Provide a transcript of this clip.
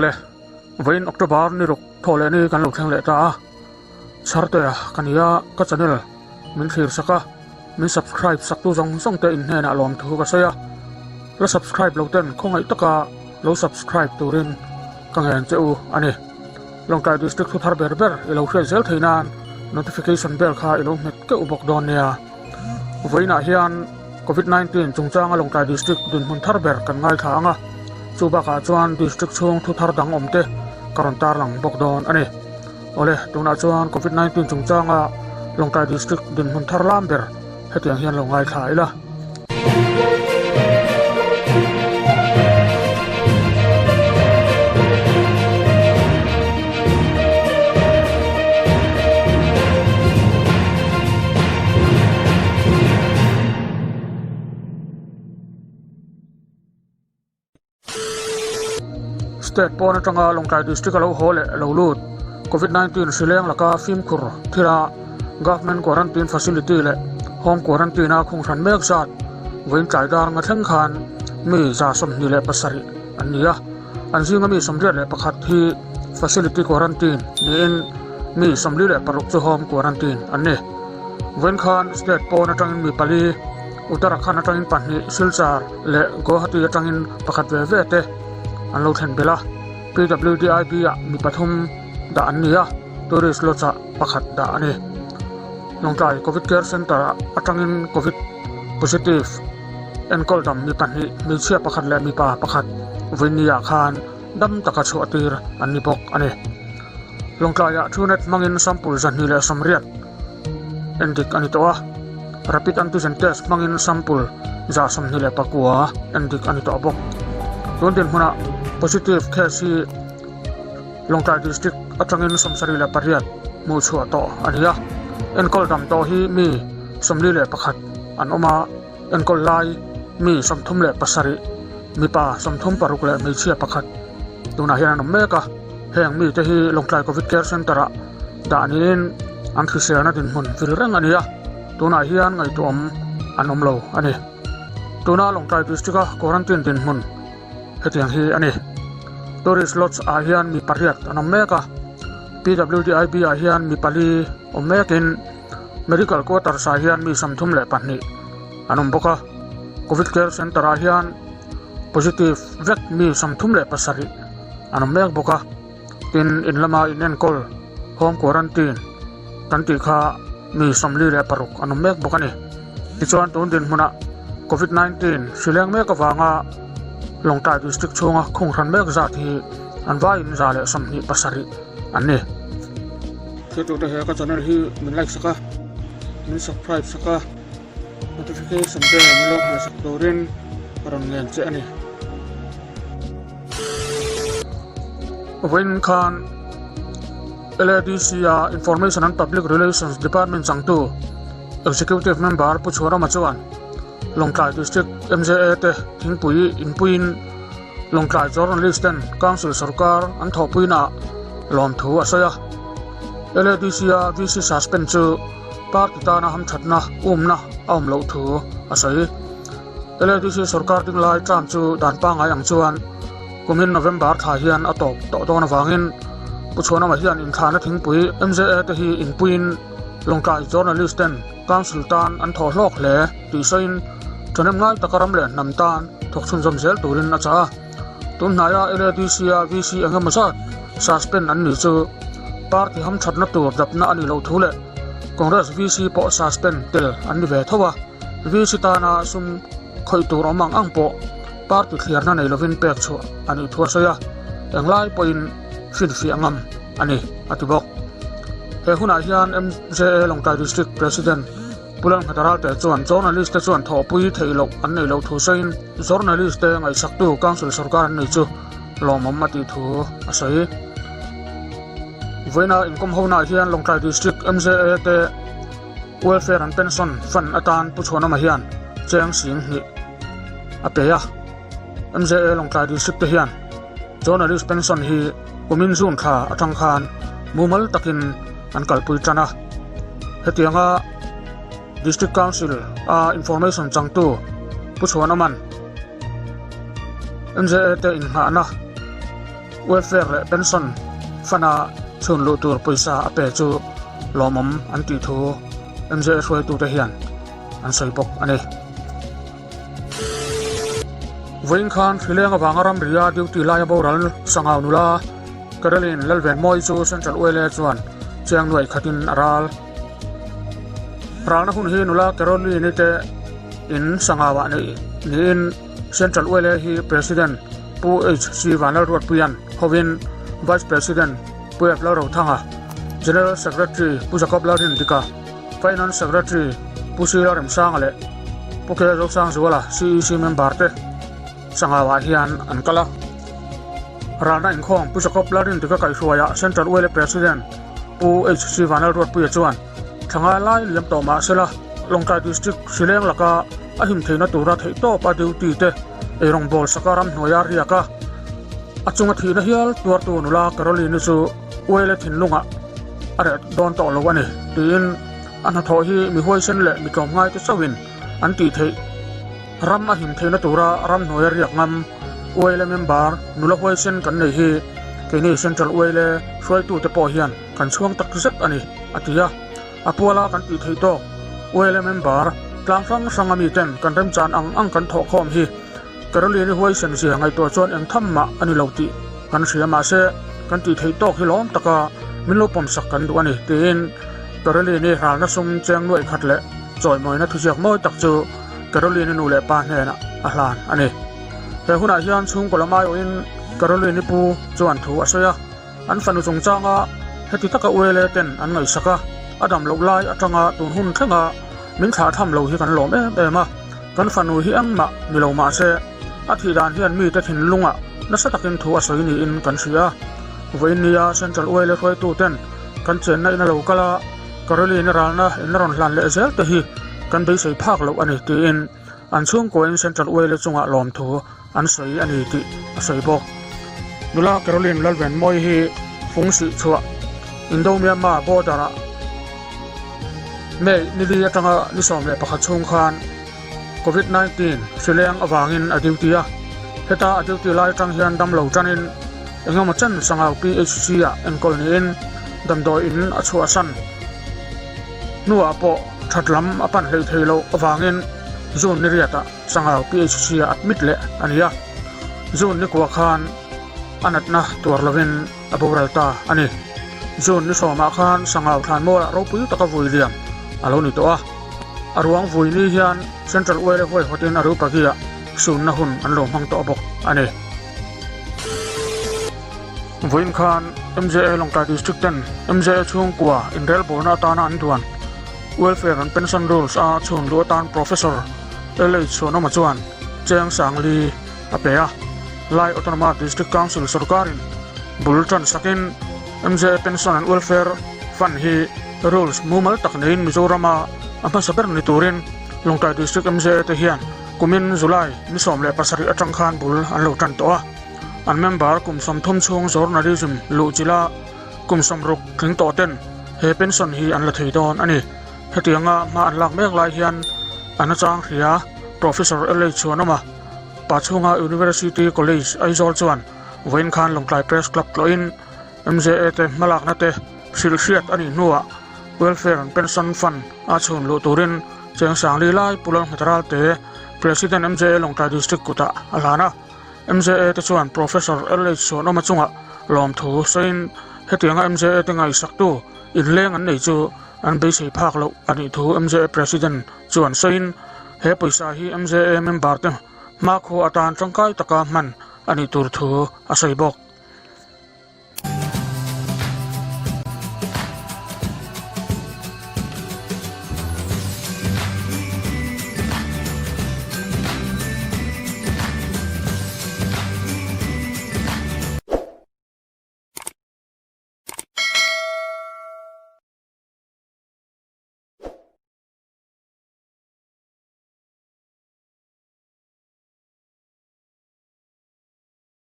Awle, vawiin October ni ruk thawh leh ni kan lo thleng leh ta a, Chhartea ka ni a, ka channel min thlir sak a, min subscribe sak tu zawng zawng te in hnenah lawmthu ka sawi a, la subscribe lo ten khawngaih taka lo subscribe turin ka ngen che u a ni. Lawngtlai District thu thar ber ber i lo hriat zel thei nan notification bell kha i lo hmet keuh bawk dawn nia. Vawiinah hian Covid 19 chungchanga Lawngtlai District dinhmun thar ber kan ngaithla ang a, chu bakah chuan District chhung thu thar dang awm te ka rawn tarlang bawk dawn a ni. Awle, tunah chuan Covid 19 chungchanga Lawngtlai District dinhmun thar lam ber hetiang hian lo ngaithla ila. State pawn atanga Lawngtlai District a lo haw leh lo lut Covid 19 hri leng laka fimkhur thila Government Quarantine Facility leh Home Quarantine a khung hran mek zat vawiin tlai dar nga thleng khan mi 27 an ni a, an zinga mi 81 hi Facility Quarantine niin mi 46 chu Home Quarantine an ni. Vawiin khan State pawn atangin mi pali Uttarakhand atangin pahnih, Silchar leh Guwahati atangin pakhat ve ve te an lo thlen belh a. PWDIB ah mi pathum dah an ni a, Tourist Lodge ah pakhat dah a ni. Lawngtlai Covid Care Centre ah atangin Covid positive enkawl dam mi pahnih, hmeichhia pakhat leh mipa pakhat vawiin ah khan dam taka chhuah tir an ni bawk a ni. Lawngtlaiah Truenat hmangin sample 280 endik a ni tawh a, rapid antigen test hmangin sample 29 endik a ni tawh bawk. Tun dinhmunah positive case hi Lawngtlai District atangin 78 hmuh chhuah tawh a ni a, enkawl dam tawh hi mi 41 an awm a, enkawl lai mi 37, mipa 36 leh hmeichhia pakhat tunah hian an awm mek a. Heng mite hi Lawngtlai Covid Care Centre-ah dah niin an hriselna dinhmun vil reng a ni a, tunah hian ngaihtuahawm an awm lo a ni. Tuna Lawngtlai District-a quarantine dinhmun hetiang hi a ni. Tourist Lodge-ah hian mi pariat an awm mek a, PWDIB-ah hian mi pali awm mekin Medical Quarters-ah hian mi 32 an awm bawk a, Covid Care Centre-ah hian positive vek mi 37 an awm mek bawk a, tin in lama in enkawl home quarantine kan tih kha mi 46 an awm mek bawk a ni. Tichuan tun dinhmunah Covid 19 hri leng mek avanga Lawngtlai District chhunga khung hran mek zat hi an vaiin 127 an ni. Thiltute he ka channel hi min like sak a, min subscribe sak a, notification bell min lo hmeh sak turin ka rawn ngen che a ni. Vawiin khan LADC a Information and Public Relations Department changtu Executive Member Pu Chhuarama chuan Lawngtlai District MJA te thingpui inpuiin Lawngtlai Journalist ten Council sorkar an thawhpuinaah lawmthu a sawi a. LADC a VC suspend chu party tana hamthatna umna a awm loh thu a sawi. LADC sorkar ding lai term chu dan pangngai ang chuan kumin November thla hian a tawp tawh dawn avangin Pu Chhuanawma hian inthlahna thingpui MJA te hi inpuiin Lawngtlai journalist ten Council tan an thawh hlawk hle tih sawiin thahnem ngai taka ram leh hnam tan thawk chhunzawm zel turin a chah a. Tun hnaia LADC a VC eng emaw zat suspend an nih chu party hamthatna tur dapna a nih loh thu leh Congress VC pawh suspend tel an ni ve tho a. VC tana sum khawih tur awm ang ang pawh party thliarna nei lovin pek chhuah a nih thu a sawi a, englai pawhin hrilhfiah ngam a ni, a ti bawk. He hunah hian MJA Lawngtlai District President Pu Lalnghata Ralte chuan journalist te chuan thawhpui theih loh an neih loh thu sawiin journalist te ngaihsaktu Council sorkar an nei chu lawmawm a tih thu a sawi. Vawiina inkawm honaah hian Lawngtlai District MJA te Welfare and Pension Fund atan Pu Chhuanawma hian cheng sing hnih a pe a. MJA Lawngtlai District te hian Journalist Pension hi kumin June thla atang khan mumal takin an kalpui tan a. Hetianga District Council a Information changtu Pu Chhuanawma'n MJA te innghahna. Welfare leh Pension Fund-a chhun luh tur pawisa a pe chu lawmawm an tih thu MJA hruaitute hian an sawi bawk a ni. Vawiin khan Hrileng avanga ramria duty laia boral Sangau nula Caroline Lalvenmawii chu Central ULA chuan chiang nuai khatin a ral. Ralna hun hi nula Caroline-i te in Sangauah neih niin Central ULA hi President Pu HC Vanlalruatpuia'n hovin Vice President Pu F Lalrothanga, General Secretary Pu Jacob Lalrindika, Finance Secretary Pu Sila Remsanga leh Pu K Zosangzuala CEC member te Sangauah hian an kal a. Ralna inkhawm Pu Jacob Lalrindika kaihhruaiah Central ULA President Pu HC Vanlalruatpuia chuan thla ngai lai liam tawh mah sela Lawngtlai District hrileng laka a him theihna tura theihtawp a duty te eirawngbawl saka ramhnuaia riak a, a chunga thihna hial tuartu nula Caroline-i chu ULA thinlungah a reh dawn tawh lo a ni tiin a hnathawh hi mi huaisen leh mi tlawmngaite chauhin an tih theih. Ram a him theihna tura ramhnuaia riak ngam ULA member nula huaisen kan nei hi keini Central ULA hruaitute pawh hian kan chhuang tak zet a ni, a ti a. A puala kan tih theih tawk ULA member tlang hrang hranga miten kan remchan ang ang kan thawhkhawm hi Caroline-i huaisen zia ngaihtuah chuan eng tham mah a ni lo tih kan hria mahse kan tih theih tawk hi lawm taka min lo pawmsak kan duh a ni tiin Caroline-i ralna sum cheng nuaih khat leh chawimawina thuziak mawi tak chu Caroline-i nu leh pa hnenah a hlan a ni. He hunah hian chhungkaw lam aiawhin Caroline-i pu chuan thu a sawi a, an fanu chungchanga heti taka ULA ten an ngaihsak a, a dam loh lai atanga tun hun thlenga min thlah tham lo hi kan lawm em em a, kan fanu hi engmah ni lo mah se a thih dan hian mite thinlungah nasa takin thu a sawi niin kan hria. Vawiin nia Central ULA hruaitu ten kan chenna in a lo kal a, Caroline-i ralna in rawn hlan leh zel te hi kan beisei phak loh a ni tiin an chhungkuain Central ULA chungah lawmthu an sawi a ni tih a sawi bawk. Nula Caroline Lalvenmawi hi fung sih chhuah Indo-Myanmar border-ah May nili atanga ni 11 chhung khan Covid 19 hrileng avangin a duty a. Heta a duty lai atang hian damlo tanin engemaw chen Sangau PHC-ah enkawl niin damdawi in a chhuahsan hnuah pawh that lam a pan hleih thei loh avangin June ni riatah Sangau PHC-ah admit leh a ni a. June ni kua khan a natna tuar lovin a boral ta a ni. June ni sawmah khan Sangau thlanmualah ropui taka vui liam a lo ni tawh a. A ruang vui ni hian Central Uaile huaihawtin a Rupagia sunna hun an lo hmang tawh bawk a ni. Vawiin khan MJA Lawngtlai District ten MJA chhungkua inrelbawlna atana an duan Welfare and Pension Rules a chhun luh atan Professor LH Chhuanawma chuan Cheng Sangli a pe a. Lai Autonomous District Council sorkarin bul tan sakin MJA Pension and Welfare Fund hi rules mumal tak neiin Mizorama a hmasa ber ni turin Lawngtlai District MJA te hian kumin July ni 17 atang khan bul an lo tan tawh a. An member kum 30 chhung journalism luhchilha kum 60 tling tawh ten he pension hi an la thei dawn a ni. Hetianga hma an lak mek lai hian a nachang hria Professor LH Chhuanawma Pachhunga University College Aizawl chuan vawiin khan Lawngtlai Press Club tlawhin MJA te hmalakna te hrilh hriat a nih hnuah Welfare and Pension Fund a chhun luh turin cheng sangli lai Pu Lalnghet Ralte President MJA Lawngtlai District kutah a hlan a. MJA te chuan Professor LH Chhuanawma chungah lawmthu sawiin hetianga MJA te ngaihsaktu inleng an nei chu an beisei phak loh a nih thu MJA President chuan sawiin he pawisa hi MJA member te hmakhua atan tangkai taka hman a nih tur thu a sawi bawk.